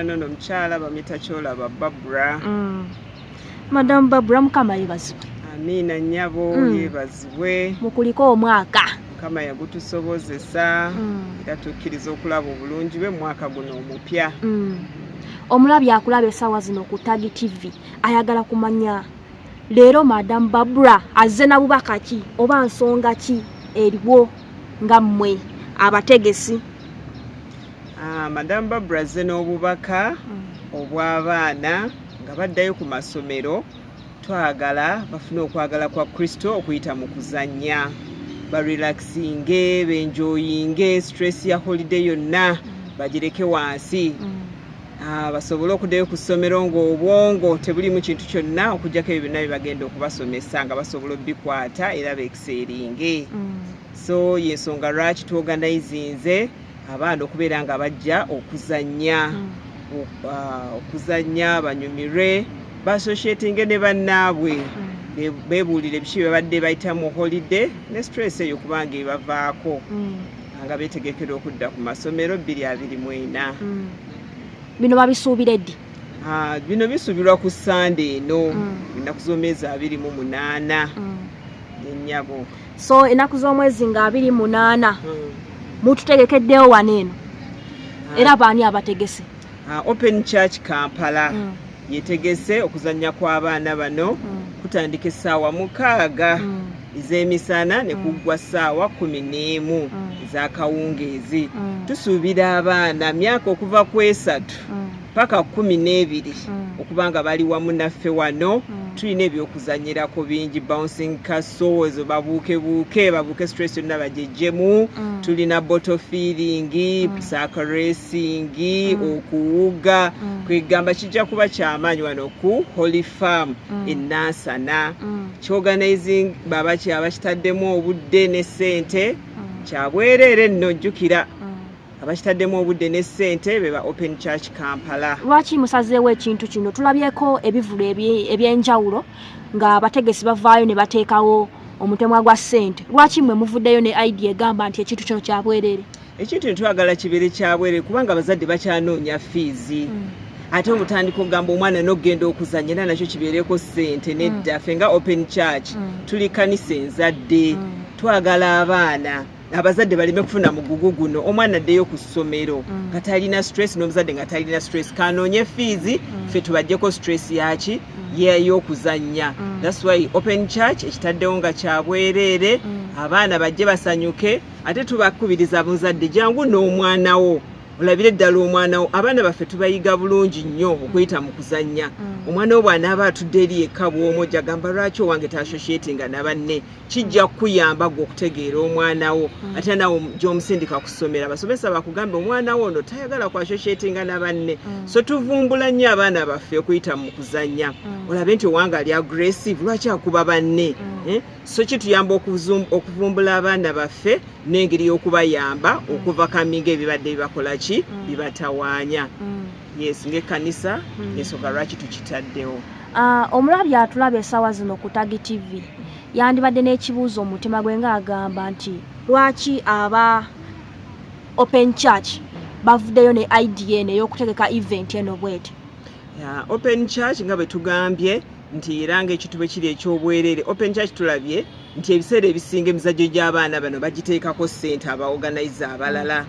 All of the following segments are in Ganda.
Nono omukyala bamuyita Kyolaba Babra. Madamu Babra, Mukama yebazibwe. Amiina nnyabo. Yeebazibwe. Mukuliko omwaka. Mukama yagutusobozesa era tukkiriza okulaba obulungi bwe mu mwaka guno omupya. Omulabi akulaba essaawa zino ku Tagi TV ayagala kumanya leero Madamu Babra azze na bubaka ki oba nsonga ki eriwo nga mmwe abategesi? Ah, Madamu Babra azze n'obubaka obw'abaana nga baddayo ku masomero. Twagala bafune okwagala kwa Kristo okuyita mu kuzannya, barelaxinge, benjoyinge, stress ya holiday yonna bagireke wansi. Ah, basobole okuddayo ku ssomero ng'obwongo tebulimu kintu kyonna okugjako ebyo byonna bye bagenda okubasomesa, nga basobola obikwata era beexcelinge. So yensonga lwaki tuorganizinze abaana okubeera nga bajja okuzannya, okuzannya banyumirwe, baassociatinge ne bannaabwe, beebuulire biki bye babadde bayita mu holiday ne stress eyo kubanga ebavaako nga beetegekera okudda ku masomero 2024. Bino babisuubira eddi? Ah, bino bisuubirwa ku Sande eno, ennaku z'omwezi 28, ennyabo. So ennaku z'omwezi nga 28 mututegekeddewo wano eno, era baani abategese? Ah, Open Church Kampala yetegese okuzannya kw'abaana bano. Kutandika essaawa 6 ez'emisana ne kuggwa ssaawa 11 ez'akawungeezi. Tusuubira abaana myaka okuva ku 3 paka 12 okuba nga bali wamu naffe wano. Tulina ebyokuzanyirako bingi, bouncing castle ezo babuukebuuke, babuuke stress yonna bagyejjemu. Tulina bottle filling, sack racing, okuwuga. Kwegamba kijja kuba kyamaanyi wano ku Holy Farm e Nansana. Kyorganizing babaki abakitaddemu obudde ne ssente, kyabwereere nno. Jjukira, abakitaddemu obudde ne ssente be ba Open Church Kampala. Lwaki musazeewo ekintu kino? Tulabyeko ebivulu ebyenjawulo ng'abategesi bavaayo ne bateekawo omutemwa gwa ssente. Lwaki mwe muvuddeyo ne idea egamba nti ekintu kino kyabwereere? Ekintu netwagala kibeere kyabwereere kubanga abazadde bakyanoonya fees. Ate omutandika okugamba omwana n'okugenda okuzanya era nakyo kibeereko ssente, nedda. Ffe nga Open Church tuli kanisa enzadde. Twagala abaana, abazadde baleme kufuna mugugu guno. Omwana addeyo ku ssomero nga talina stress, n'omuzadde nga talina stress. Kanoonye fees, ffe tubajjeko stress yaki y'okuzannya. That's why Open Church ekitaddewo nga kyabwereere. Abaana bajje basanyuke, ate tubakubiriza muzadde jangu n'omwana wo olabire ddala omwana wo. Abaana baffe tubayiga bulungi nnyo okuyita mu kuzannya. Omwana wo bw'anaaba atudde eri yekka bw'omu, ojja gamba, "Lwaki owange taassociatinga na banne?" Kijja kukuyamba gwe okutegeera omwana wo. Ate nawe gy'omusindika ku ssomero, abasomesa bakugambe omwana wo ono tayagala kuassociatinga na banne. So tuvumbula nnyo abaana baffe okuyita mu kuzannya. Olabe nti owange ali aggressive, lwaki akuba banne? Eh? So kituyamba okuvumbula abaana baffe n'engeri y'okubayamba okuovercominga ebibadde bibakola ki, bibatawaanya. Yes, ng'ekkanisa ensonga lwaki tukitaddewo. Ah, omulabi atulaba essaawa zino ku Tagi TV yandibadde n'ekibuuzo mu mutima gwe ng'agamba nti lwaki aba Open Church bavuddeyo ne idea eno ey'okutegeka event eno bweti? Ya, Open Church nga bwe tugambye nti era ng'ekintu bwe kiri ekyobwereere, Open Church tulabye nti ebiseera ebisinga emizannyo gy'abaana bano bagiteekako ssente, abaorganizer abalala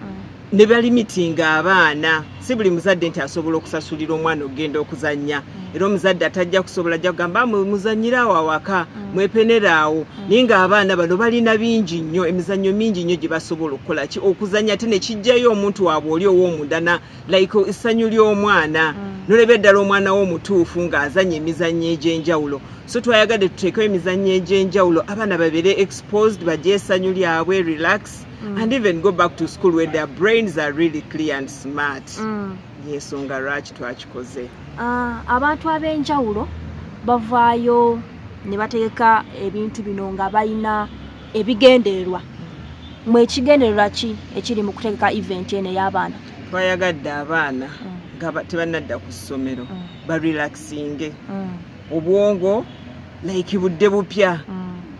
ne balimitinga abaana. Si buli muzadde nti asobola okusasulira omwana okugenda okuzannya, era omuzadde atajja kusobola ajja kugamba, "Muzannyire awo awaka, mwepenera awo." Naye ng'abaana bano balina bingi nnyo, emizannyo mingi nnyo gye basobola okukola ki, okuzannya, ate ne kijjayo omuntu waabwe oli ow'omunda na like essanyu ly'omwana. Nolaba eddala omwana wo omutuufu ng'azannya emizannyo egy'enjawulo. So twayagadde tuteekewo emizannyo egy'enjawulo, abaana babeere exposed, bajje essanyu lyabwe, relax and even go back to school where their brains are really clear and smart. Yensonga lwaki twakikoze. Ah, abantu ab'enjawulo bavaayo ne bategeka ebintu bino nga balina ebigendererwa. Mwe ekigendererwa ki ekiri mu kutegeka event eno ey'abaana? Twayagadde abaana nga tebannadda ku ssomero barelaxinge obwongo, like budde bupya,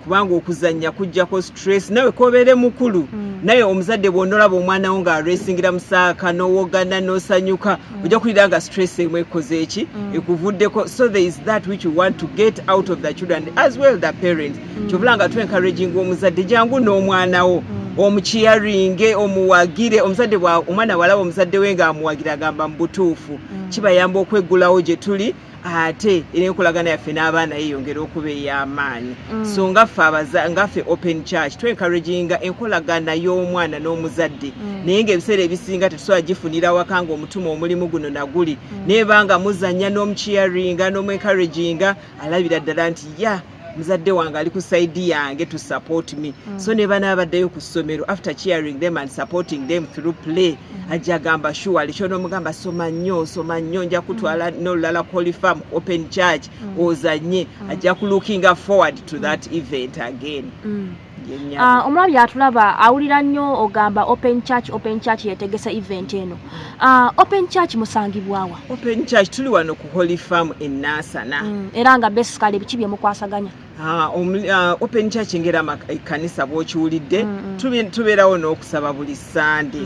kubanga okuzannya kujjako stress nawe kobeere mukulu. Naye omuzadde bw'onolaba omwana wo ng'aresingira musaaka, n'owogana, n'osanyuka, ojja kuwulira nga stress emu ekoze eki, ekuvuddeko. So there is that which you want to get out of the children as well the parents. Kyovula nga tu encouraging omuzadde, jangu n'omwana wo, omucheeringe, omuwagire. Omuzadde omwana bw'alaba omuzadde we ng'amuwagira, agamba mu butuufu kibayamba okweggulawo gye tuli, ate era enkolagana yaffe n'abaana yeeyongera okuba ey'amaanyi. So ngaffe ngaffe Open Church twencouraginga enkolagana y'omwana n'omuzadde, naye ng'ebiseera ebisinga tetusobola gifunira waka ng'omutuma omulimu guno naguli, naye banga muzannya n'omucheeringa n'omuencouraginga, alabira ddala nti ya muzadde wange ali ku side yange to support me. So ne bana abaddeyo ku ssomero, after cheering them and supporting them through play, ajja agamba surely kyonoomugamba, "Soma nnyo, soma nnyo, nja kutwala n'olulala Holy Farm Open Church ozanye," ajja ku lookinga forward to that event again. Ye Ah, omulabi atulaba awulira nnyo ogamba Open Church, Open Church yetegesa event eno. Ah, Open Church musangibwawa? Open Church tuli wano ku Holy Farm e Nansana. Era nga basically biki bye mukwasaganya? Ah, Open Church ngera ekkanisa bw'okiwulidde, tubeerawo n'okusaba buli Sande.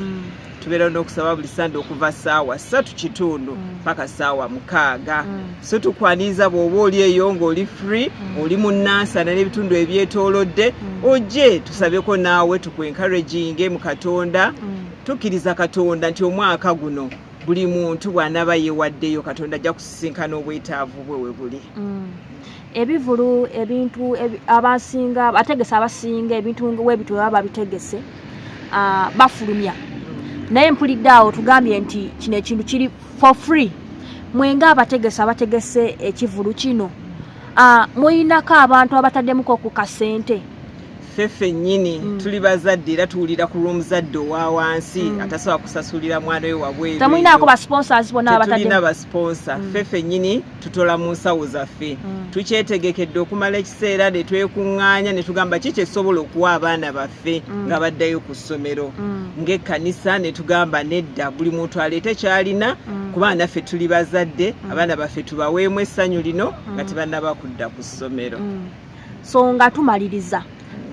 Tubeerawo n'okusaba buli Sande okuva 3:15 paka 6:00. So tukwaniriza bw'oba oli eyo ng'oli free, oli mu Nansana n'ebitundu ebyetoolodde, ojje tusabeko naawe, tukwencouraginge mu Katonda. Tukkiriza Katonda nti omwaka guno buli muntu bw'anaaba yeewaddeyo, Katonda ajja kusisinkana obwetaavu bwe we buli. Ebivulu, ebintu abasinga abategese, abasinga ebintu webityo baba babitegese, ah, bafulumya, naye mpulidde awo tugambye nti kino ekintu kiri for free. Mwenga abategese, abategese ekivulu kino, ah, muyinako abantu abataddemuko ku kasente? Ffe ffennyini tuli bazadde era tuwulira ku lw'omuzadde owa wansi atasobola kusasulira mwana we wabweru. Temulinaako eyo. ba sponsors bonna Tetulina abataddemu? Basponsor. Ffe ffennyini tutola mu nsawo zaffe. Tukyetegekedde okumala ekiseera ne twekuŋŋaanya ne tugamba ki kyetusobola okuwa abaana baffe nga baddayo ku ssomero. Ng'ekkanisa ne tugamba nedda, buli muntu aleete ky'alina, kubanga naffe tuli bazadde, abaana baffe tubaweemu essanyu lino nga tebannaba kudda ku ssomero. So nga tumaliriza,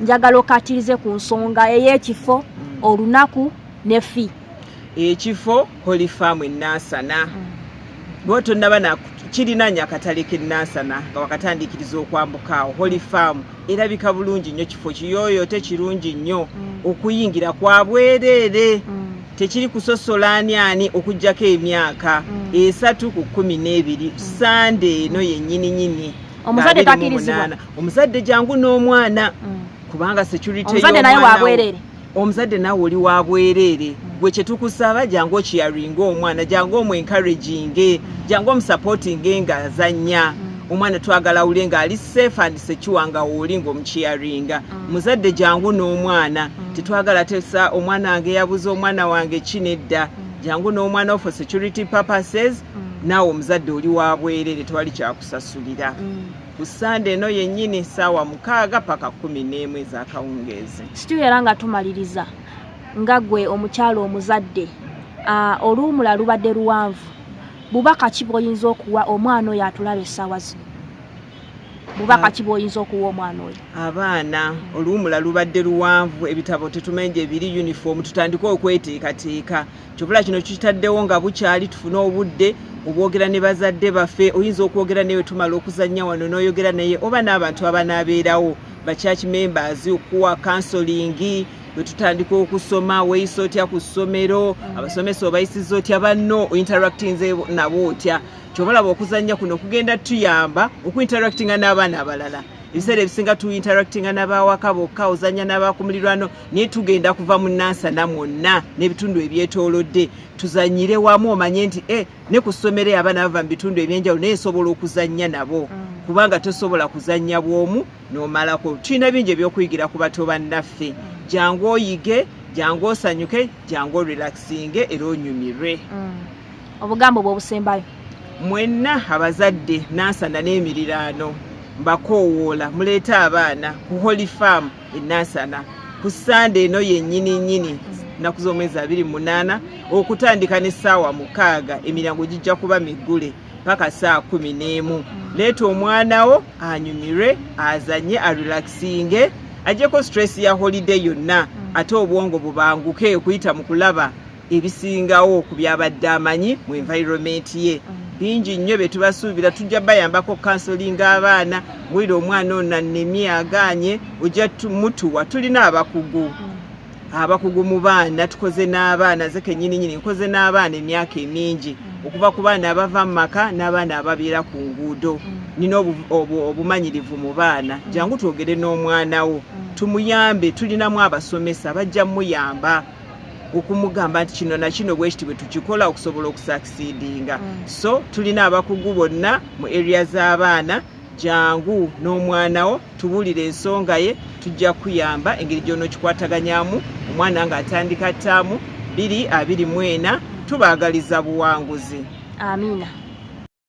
njagala okatirize ku nsonga ey'ekifo, olunaku ne fee. Ekifo Holy Farm e Nansana. Bwe tonnaba kirinaanye akatale k'e Nansana nga wakatandikiriza okwambuka awo, Holy Farm erabika bulungi nnyo, kifo kiyooyoote kirungi nnyo. Okuyingira kwa bwereere, tekiri kusosola ani ani okugjako emyaka 3 ku 12. Sande eno yennyini nyini. Omuzadde nga 28. takkirizibwa? Omuzadde jangu n'omwana, kubanga security Omuzadde naye y'omwana wa bwereere? Omuzadde naawe oli wa bwereere. Gwe kyetukusaba, jangu ocheeringa omwana, jangu omuencouraginge, jangu omusupportinge ng'azannya. Omwana twagala awulire ng'ali safe and secure nga wooli ng'omucheeringa. Muzadde jangu n'omwana. Tetwagala tesa omwana wange yabuze, omwana wange ki, nedda. Jangu n'omwana wo for security purposes. Naawe omuzadde oli wa bwereere, tewali kyakusasulira. Ku Sande eno yennyini, 6:00 paka 11 ez'akawungeezi. Situyo era nga tumaliriza, nga gwe omukyalo omuzadde, ah, oluwumula lubadde luwanvu, bubaka ki bw'oyinza okuwa omwana oyo atulaba essaawa zino? Bubaka ki bw'oyinza okuwa omwana oyo? Abaana, oluwumula lubadde luwanvu, ebitabo tetumanyi gye biri, uniform, tutandike okweteekateeka. Kyobula kino tukitaddewo nga bukyali, tufune obudde obwogera ne bazadde baffe. Oyinza okwogera naye tumala okuzannya wano n'oyogera naye, oba n'abantu abanaabeerawo, ba church members, okuwa counseling. Bwe tutandika okusoma, weeyisa otya ku ssomero? Abasomesa obayisiza otya? Banno ointeractinze nabo otya? Kyobalaba okuzannya kuno kugenda tuyamba okuinteractinga n'abaana abalala. Ebiseera ebisinga tuinteractinga n'abawaka bokka, ozannya n'abakumulirwano, naye tugenda kuva mu Nansana mwonna n'ebitundu ebyetoolodde tuzanyire wamu, omanye nti ne ku ssomero eyo abaana bava mu bitundu ebyenjawulo, naye nsobola okuzannya nabo, kubanga tosobola kuzannya bw'omu n'omalako. Tulina bingi ebyokuyigira ku bato bannaffe. Jangu oyige, jangu osanyuke, jangu orelaxinge era onyumirwe. Obugambo bwe obusembayo? Mwenna abazadde Nansana n'emiriraano, mbakoowoola muleete abaana ku Holy Farm e Nansana ku Sande eno yennyini nnyini, nnaku z'omwezi 28, okutandika n'essaawa 6 emiryango gijja kuba miggule paka 11:00. Leeta omwana wo anyumirwe, azanye, arelaxinge, ajjeko stress ya holiday yonna. Ate obwongo bubanguke okuyita mu kulaba ebisingawo ku byabadde amanyi mu environment ye. Bingi nnyo bye tubasuubira. Tujja bayambako counseling abaana. Wulira, omwana ono annemye, agaanye, ojja mutuwa. Tulina abakugu, abakugu mu baana. Tukoze n'abaana, nze kennyini nyini nkoze n'abaana emyaka emingi, okuva ku baana abava mu maka n'abaana ababeera ku nguudo. Nina obumanyirivu mu baana. Jangu twogere n'omwana wo, tumuyambe. Tulinamu abasomesa bajja muyamba okumugamba nti kino nakino bwekiti bwe tukikola okusobola okusucceedinga. So tulina abakugu bonna mu area z'abaana. Jangu n'omwana wo, tubuulire ensonga ye, tujja kuyamba engeri gy'onookikwataganyamu omwana ng'atandika ttaamu 2024. Tubaagaliza buwanguzi. Amiina.